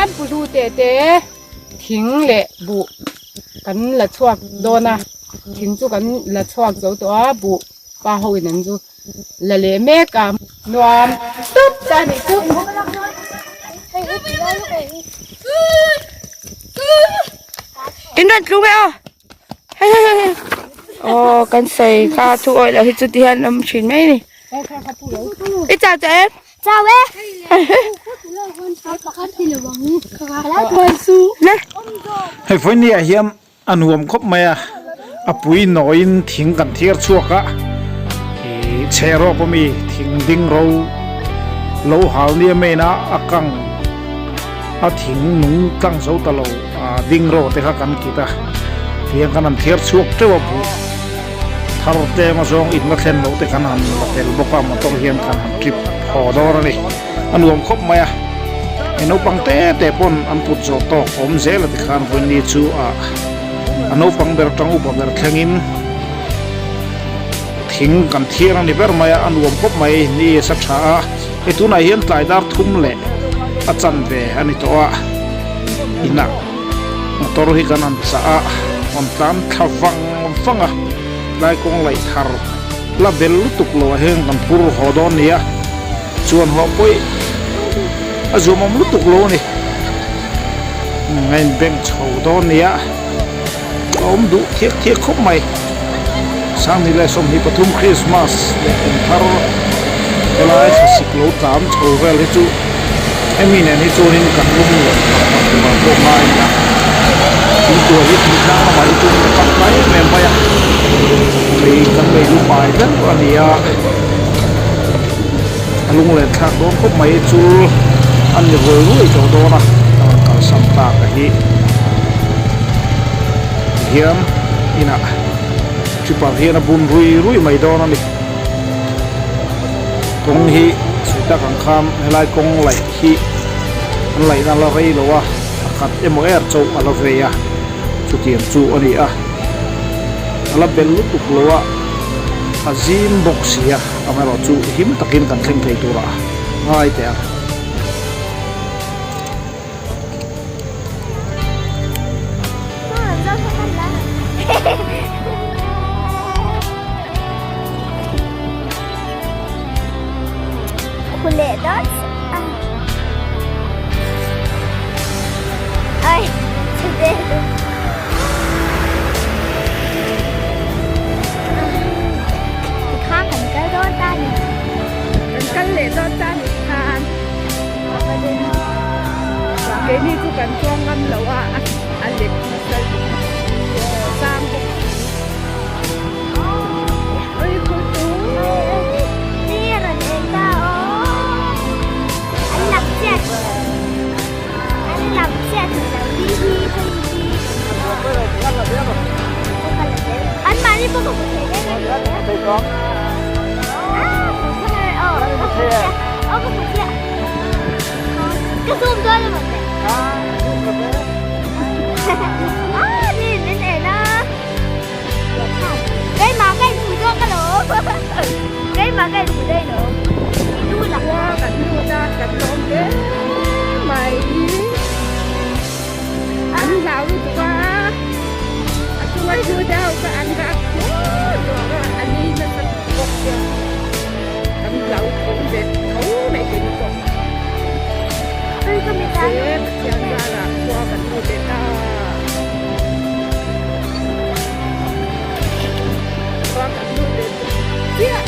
hian Pu Hlute te thing leh buh kan la chhuak dawn a, thing chu kan la chhuak zo tawh a, buh pa ho in an zu la leh mek a. Nuam tawp ta nih chu. In rawn tlung e aw. Hei hei hei. Aw kan sawi kha thu awih loh hi chu ti hian awm thin mai ni. I chau tawh em? Chau e. Le. Hei vawiin ah hian a nuam khawp mai a, a pui nawiin thing kan thiar chhuak a, ih chhe rawp ami thing ding ro lo hal nia main a a kang a thing nung tlang zo ta lo ah ding ro te kha kan kit a, tiang kan han thiar chhuak teuh a buh thar tlem a zawng in la thlen loh te kan han la tel bawk a motor hian kan han trip haw dawn a ni a nuam khawp mai a he naupang te te pawn an kut zawh tawk awm zel a tikhan vawiin chu ah a naupang ber tang upa ber thlengin thing kan thiar a ni ber mai a a nuam khawp mai ni sa tha a hei tunah hian tlai dar thum leh a chanve a ni tawh a inah motor hi kan han chah a rawn tlan thla vang vang a tlai kawng laih thar la bel lutuk lo ah hian kan phur haw dawn a ni a chuan haw pawih a zuamawm lutuk lo a ni a in bank chho dawn a ni a a awm duh thiak thiak khawp mai 2023 Christmas leh kum thar helai thlasik lo tlam chho vel hi chu hemi nen hi chuanin kan lung leh tak tak tur ah pawh ngai a thingtuah hi thingtlang lamah hi chuan a tangkai em em mai a lei kan lei lu pai ber a ni a a lung len thlak dawn khawp mai chul a ni ruai ruai tawh dawn a a rawn kalsan tak a hi hian inah tripper hian a bun rui rui mai dawn a ni kawng hi sawi tak ang khan helai kawng laih hi an laihna la rei lo a a khat emaw er chauh a la vei a chutiang chu a ni a a la bel lutuk lo a a zim bawk si a amaherawh chu him takin kan thleng thei tur a ngai teh ang. Kan kal leh dawn ta ni khan keini chu kan chuang ngam lo a a let nasa sang bawk Khua kan lut a kan lawm hle mai an hlau lutuk a a chunga thu te ho kha an rak duak duak a a ni nasa bawk sia kan hlau tho ve tho mai ke ni pawh he Pathian zarah khua kan lut leh ta khua kan lut leh chiah